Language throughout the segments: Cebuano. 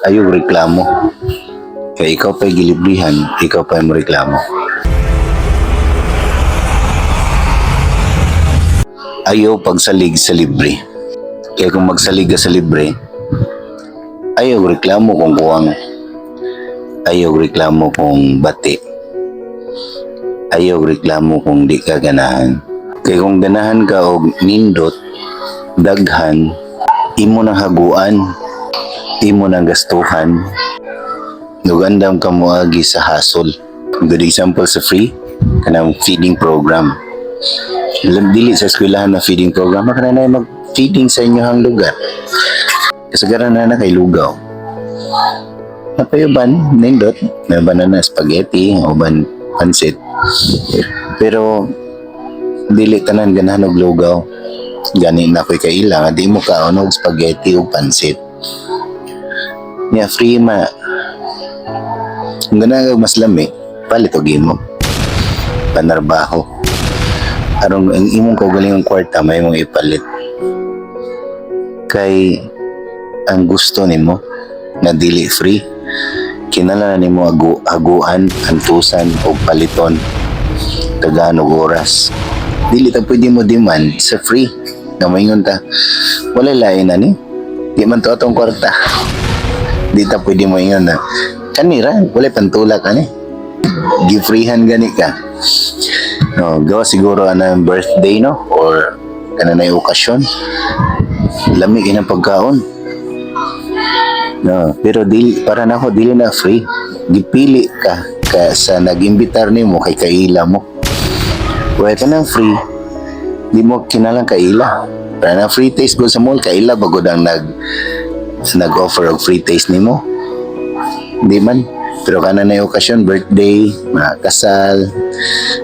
Ayaw reklamo. Kay ikaw pa'y gilibrihan, ikaw pa'y mo reklamo. Ayaw pagsalig sa libre. Kaya kung magsalig ka sa libre, ayaw reklamo kung kuwang. Ayaw reklamo kung bati. Ayaw reklamo kung di ka ganahan. Kaya kung ganahan ka og nindot, daghan, imo nang haguan, imo nang gastuhan, nugandam ka moagi sa hasol. Good example sa free, kanang feeding program. Dili sa eskwelahan na feeding program, kana na mag-feeding sa inyong lugar. Kasagaran na na kay lugaw. Napayuban, nindot, may na spaghetti, uban pansit. Pero dili tanan ganahan og lugaw. Gani na ko'y kaila nga di mo kaon og spaghetti o pansit. Nya free ma. Kung ganahan kag mas lami, palit og imo. Panarbaho. Aron ang imong kaugalingong kwarta may imong ipalit. Kay ang gusto nimo na dili free, kinahanglan nimo haguan, antusan og paliton tagaan og oras. Dili ta pwede mo demand sa free. Nga moingon ta, wala lain na ni. Di man to atong kwarta. Di ta pwede mo ingon na, kanira, wala pantulak ani. Gifreehan gani ka. No, gawa siguro ana birthday, no, or kana na okasyon. Lami kay ng pagkaon. No, pero dili para nako, dili na free. Gipili ka ka sa nag-imbitar nimo kay kaila mo. Wala ka nang free, di mo kinalang kaila. Para na free taste go sa mall, kaila bagod ang nag-offer og free taste nimo. Di man. Pero kana na yung okasyon, birthday, mga kasal.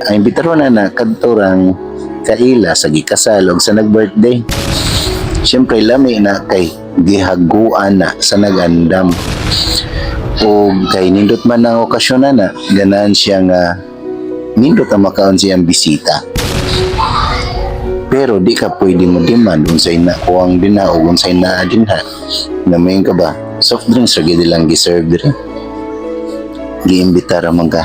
Ang imbitaro na na kadto rang kaila sa gikasal og sa nag-birthday. Siyempre lami na kay gihaguan na sa nagandam. O kay nindot man ang okasyon na na, ganahan siya nga nindot ang makaon siyang bisita. Pero di ka pwede mo demand unsay na kuwang dinha o unsay naa dinha. Namayin ka ba? Soft drinks ra gyud lang gi-serve diri. Giimbita ra man ka.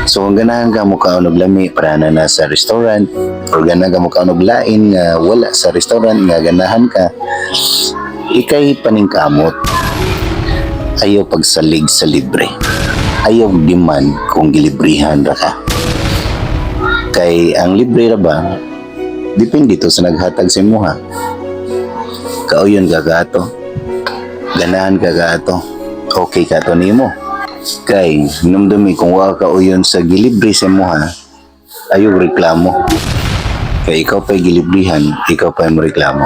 So kung ganahan ka mo kaon og lami para na na sa restaurant or ganahan ka mo kaon og lain nga wala sa restaurant nga ganahan ka, ikay paningkamot. Ayaw pagsalig sa libre. Ayaw demand kung gilibrihan ra ka. Kay ang libre ra ba, depende to sa naghatag sa imuha. Kauyon ka kaato. Ganahan ka kaato. Okay ka to nimo. Kay numdumi kung wa ka uyon sa gilibre sa imuha, ayaw reklamo. Kay ikaw pa'y gilibrihan, ikaw pa'y mo reklamo.